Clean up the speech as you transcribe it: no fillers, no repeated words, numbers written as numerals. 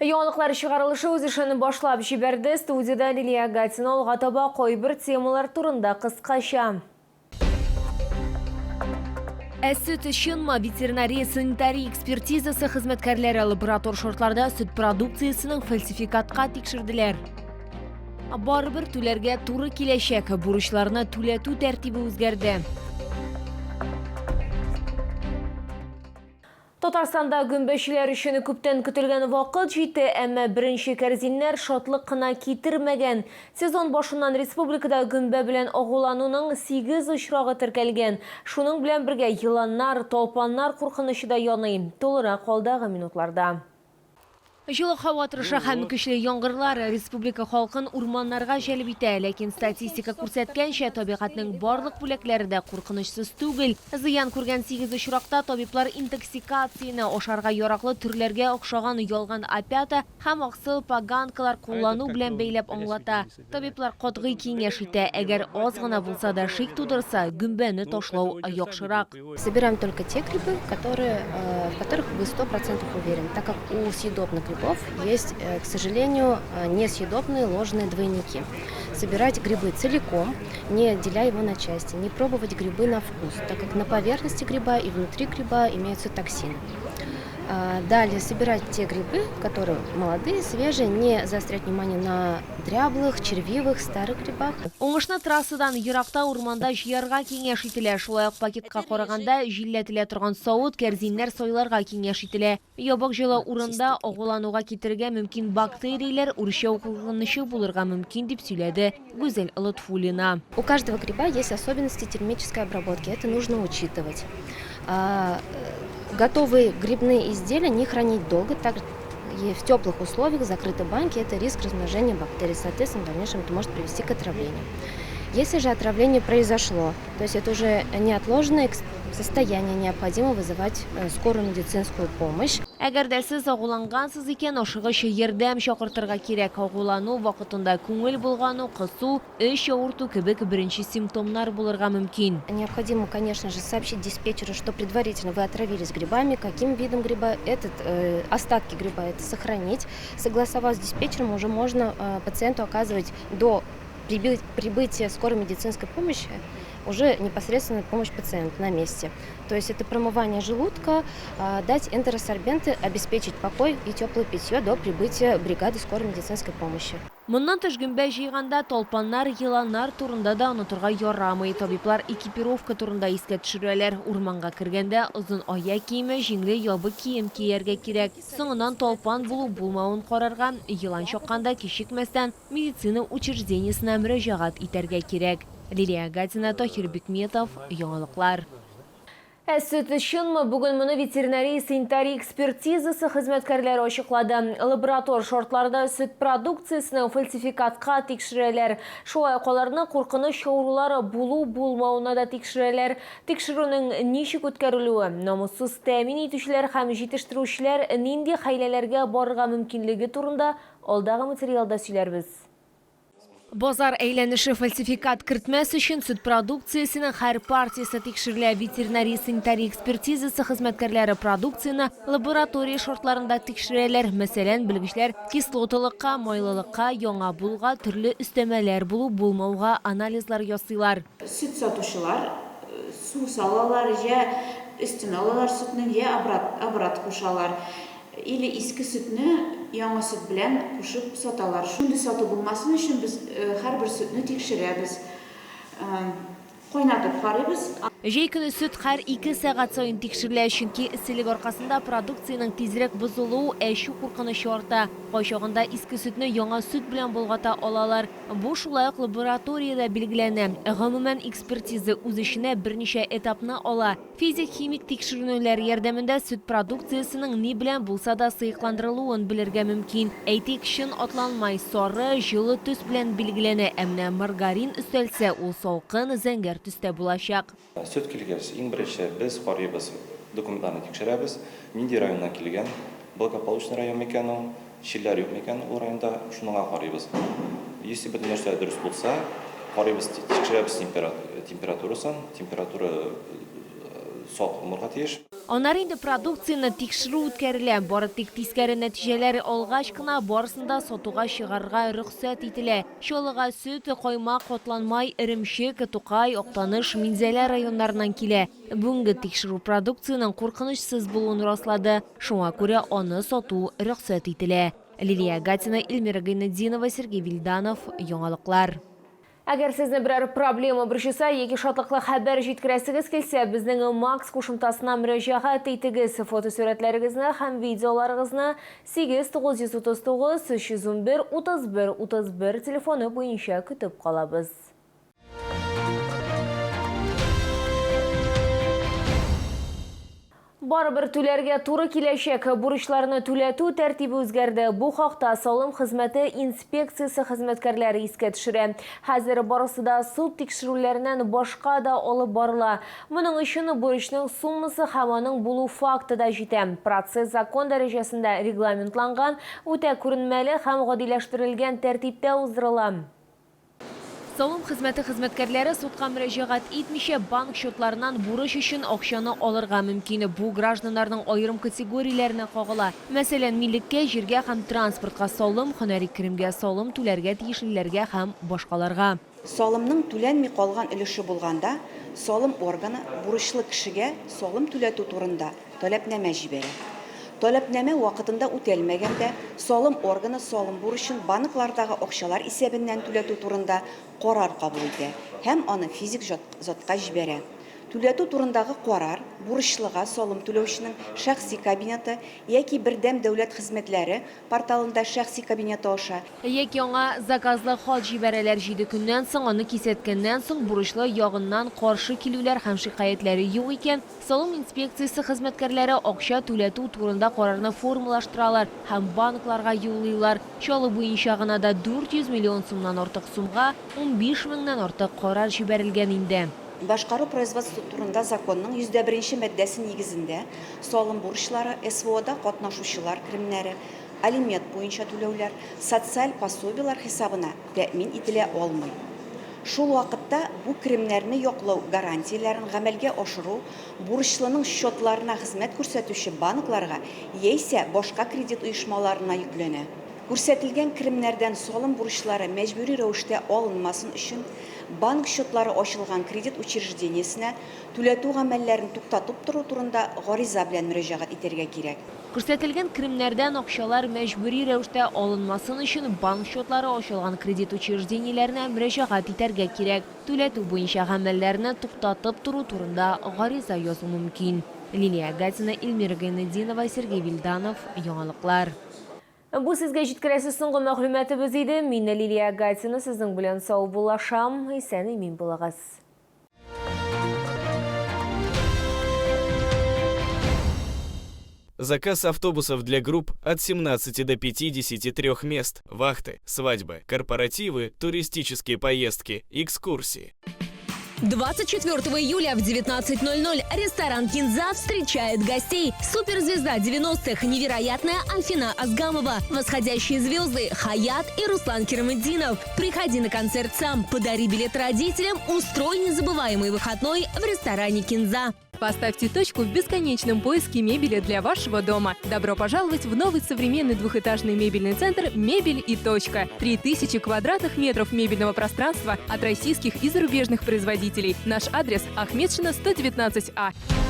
Яңалыклар чыгарылышы үз эшен башлап җибәрде. Студиядә Лилия Гатина алга таба кайбер темалар турында кыскача. Ә сөт чынмы? Ветеринария-санитария экспертизасы хезмәткәрләре лаборатор шартларда сөт продукциясенең фальсификатка тикшерделәр. Барыбер түләргә туры киләчәк. Бурычларны түләтү тәртибе үзгәрде. Татарстанда гөмбәчеләр өчен күптән көтелгән вакыт җитте, әмма беренче кәрзиннәр шатлык кына китермәгән. Сезон башыннан республикада гөмбә белән агулануның сигез очрагы теркәлгән. Шуның белән бергә еланнар, талпаннар куркынычы да яный. Тулырак алдагы минутларда. Җылы һава торышы һәм көчле яңгырлар республика халкын урманнарга җәлеп итә. Ләкин статистика күрсәткәнчә, табигатьнең барлык бүләкләре дә куркынычсыз түгел. Зыян күргән сигез очракта табиблар интоксикацияне ашарга яраклы төрләргә охшаган ялган опята һәм аксыл поганкалар куллану белән бәйләп аңлата. Табиблар катгый киңәш итә, әгәр аз гына булса да шик тудырса, гөмбәне ташлау яхшырак. Собираем только те грибы, которые, э, в которых вы 100% уверены, так как у съедобных грибов есть, э, к сожалению, э, несъедобные ложные двойники. Собирать грибы целиком, не отделяя его на части, не пробовать грибы на вкус, так как на поверхности гриба и внутри гриба имеются токсины. Далее собирать те грибы, которые молодые, свежие, не заострять внимание на дряблых, червивых, старых грибах. Уңышны трассадан еракта урманда җыярга киңәш ителә. Шулай ук пакетка караганда җилләтелә торган савыт, кәрзиннәр сайларга киңәш ителә. Ябык җылы урында агулануга китерергә мөмкин бактерияләр үрчәү куркынычы булырга мөмкин, дип сөйләде Гүзәл Лотфуллина. У каждого гриба есть особенности термической обработки, это нужно учитывать. Готовые грибные изделия не хранить долго, так и в теплых условиях, в закрытой банке, это риск размножения бактерий, соответственно, в дальнейшем это может привести к отравлению. Если же отравление произошло, то есть это уже неотложное состояние, необходимо вызывать э, скорую медицинскую помощь. Әгәр дә сез агулангансыз икән, ашыгыч ярдәм чакыртырга кирәк. Агулану вакытында күңел болгану, косу, эч авырту кебек беренче симптомнар булырга мөмкин. Необходимо, конечно же, сообщить диспетчеру, что предварительно вы отравились грибами, каким видом гриба, этот, э, остатки гриба это сохранить. Согласовав с диспетчером, уже можно э, пациенту оказывать до прибытия скорой медицинской помощи уже непосредственно помощь пациенту на месте. То есть это промывание желудка, дать энтеросорбенты, обеспечить покой и теплое питье до прибытия бригады скорой медицинской помощи. Моннан тыш гөмбә җыйганда талпаннар, еланнар турында да онытырга ярамый. Табиблар экипировка турында искә төшерәләр. Урманга кергәндә озын аяк киеме, җиңле ябык кием кияргә кирәк. Соңыннан талпан булу-булмавын карарга, елан чакканда кичекмәстән медицина учреждениесенә мөрәҗәгать итәргә кирәк. Лилия Гатина, Таһир Бикметов, Яңалыклар. Ә сөт чынмы? Бүген моны ветеринария-санитария экспертизасы хезмәткәрләре ачыклады. Лаборатор шартларда сөт продукциясенең фальсификатка тикшерәләр. Шулай ук аларны куркыныч авырулар булу-булмавына да тикшерәләр. Тикшерүнең ничек үткәрелүе, намуссыз тәэмин итүчеләр һәм җитештерүчеләр нинди хәйләләргә барырга мөмкинлеге турында алдагы материалда сөйләрбез. Базар әйләнеше фальсификат кертмәс өчен сөт продукциясенең һәр партиясе тикшерелә. Ветеринария-санитария экспертизасы хезмәткәрләре продукцияне лаборатория шартларында тикшерәләр. Мәсәлән, белгечләр кислоталыкка, майлылыкка, яңа булуга, төрле өстәмәләр булу-булмауга анализлар ясыйлар. Сөт сатучылар су салалар, я өстен алалар сөтнең, я обрат, обрат кушалар. Или иске сөтне яңа сөт белән кушып саталар. Шундый сату булмасын өчен без һәрбер сөтне тикшерәбез. Кайнатып карыйбыз. Җәй көне сөт һәр ике сәгать саен тикшерелә, чөнки эсселек аркасында продукциянең тизрәк бозылу, әчү куркынычы арта. Кайчагында иске сөтне яңа сөт белән болгата алалар. Бу шулай ук лабораториядә билгеләнә. Гомумән, экспертиза үз эченә берничә этапны ала. Физик-химик тикшеренүләр ярдәмендә сөт продукциясенең ни белән булса да сыекландырылуын белергә мөмкин. Әйтик, чын атланмай сары, җылы төс белән билгеләнә, ә менә маргарин өстәлсә, ул салкын, зәңгәр төстә булачак. Сөт килгәч, иң беренче без карыйбыз, документларны тикшерәбез, нинди районнан килгән, благополучный район микән ул, Чирләр юк микән ул районда, шуныңа карыйбыз. Если бөтен нәрсә дөрес булса, карыйбыз, тикшерәбез температурасын. Температура салкын булырга тиеш. Аннары инде продукцияне тикшерү үткәрелә. Бары тик тискәре нәтиҗәләр алгач кына барысын да сатуга чыгарырга рөхсәт ителә. Чаллыга сөт, каймак, катланмай, эремчек, Тукай, Актаныш, Минзәлә районнарыннан килә. Бүгенге тикшерү продукциянең куркынычсыз булуын раслады. Шуңа күрә аны сату рөхсәт ителә. Лилия Гатина, Эльмира Гайнетдинова, Сергей Вильданов, Яңалыклар. Әгәр сезне берәр проблема борчыса яки шатлыклы хәбәр җиткерәсегез килсә, безнең Макс кушымтасына мөрәҗәгать итегез. Фотосурәтләрегезне һәм видеоларыгызны 8 939 311 31 31 телефоны буенча көтеп калабыз. Барыбер түләргә туры киләчәк. Бурычларны түләтү тәртибе үзгәрде. Бу хакта салым хезмәте инспекциясе хезмәткәрләре искә төшерә. Хәзер барысы да суд тикшерүләреннән башка да алып барыла. Моның өчен бурычның суммасы һәм аның булу факты да җитә. Процесс закон дәрәҗәсендә регламентланган, үтә күренмәле һәм гадиләштерелгән тәртиптә уздырыла. Салым хезмәте хезмәткәрләре судка мөрәҗәгать итмичә банк счетларыннан бурыч өчен акчаны алырга мөмкин. Бу гражданнарның аерым категорияләренә кагыла. Мәсәлән, милеккә, җиргә һәм транспортка салым, һөнәри керемгә салым түләргә тиешлеләргә һәм башкаларга. Салымның түләнми калган өлеше булганда, салым органы бурычлы кешегә салым түләтү турында таләпнамә җибәрә. Таләпнамә вакытында үтәлмәгәндә, салым органы салым бурычын банклардагы акчалар исәбеннән түләтү турында карар кабул итә һәм аны физик затка җибәрә. Түләтү турындагы карар бурычлыга салым түләүченең шәхси кабинеты яки Бердәм дәүләт хезмәтләре порталында шәхси кабинеты аша, Яки аңа заказлы хат җибәрәләр. Җиде көннән соң, аны кисәткәннән соң, бурычлы ягыннан каршы килүләр һәм шикаятьләре юк икән, Салым инспекциясе хезмәткәрләре акча түләтү турында карарны формалаштыралар һәм банкларга юллыйлар. Чаллы буенча гына да 400 миллион сумнан артык сумга 15 меңнән артык карар җибәрелгән инде. Башкару производство турында законның 101 нче маддәсе нигезендә салым бурычлары, СВОда катнашучылар керемнәре, алимент буенча түләүләр, социаль пособиеләр хисабына тәэмин ителә алмый. Шул вакытта бу керемнәрне яклау гарантияләрен гамәлгә ашыру бурычлының счетларына хезмәт күрсәтүче банкларга яисә башка кредит оешмаларына йөкләнә. Күрсәтелгән керемнәрдән салым бурычлары мәҗбүри рәвештә алынмасын өчен, банк счетлары ачылган кредит учреждениесенә түләтү гамәлләрен туктатып тору турында гариза белән мөрәҗәгать итәргә кирәк. Күрсәтелгән керемнәрдән акчалар мәҗбүри рәвештә алынмасын өчен банк счетлары ачылган кредит учреждениеләренә мөрәҗәгать итәргә кирәк. Түләтү буенча гамәлләрне туктатып тору турында гариза язу мөмкин. Лилия Гатина, Эльмира Гайнетдинова, Сергей Вильданов, Яңалыклар. Бу сезгә җиткерәсе соңгы мәгълүматыбыз иде. Мин Лилия Гатина сезнең белән саубуллашам. Исән-имин булыгыз. Заказ автобусов для групп от 17 до 53 мест, вахты, свадьбы, корпоративы, туристические поездки, экскурсии. 24 июля в 19:00 ресторан «Кинза» встречает гостей. Суперзвезда 90-х, невероятная Альфина Азгамова, восходящие звезды Хаят и Руслан Кираметдинов. Приходи на концерт сам, подари билет родителям, устрой незабываемый выходной в ресторане «Кинза». Поставьте точку в бесконечном поиске мебели для вашего дома. Добро пожаловать в новый современный двухэтажный мебельный центр «Мебель и точка». 3000 квадратных метров мебельного пространства от российских и зарубежных производителей. Наш адрес: Ахметшина, 119А.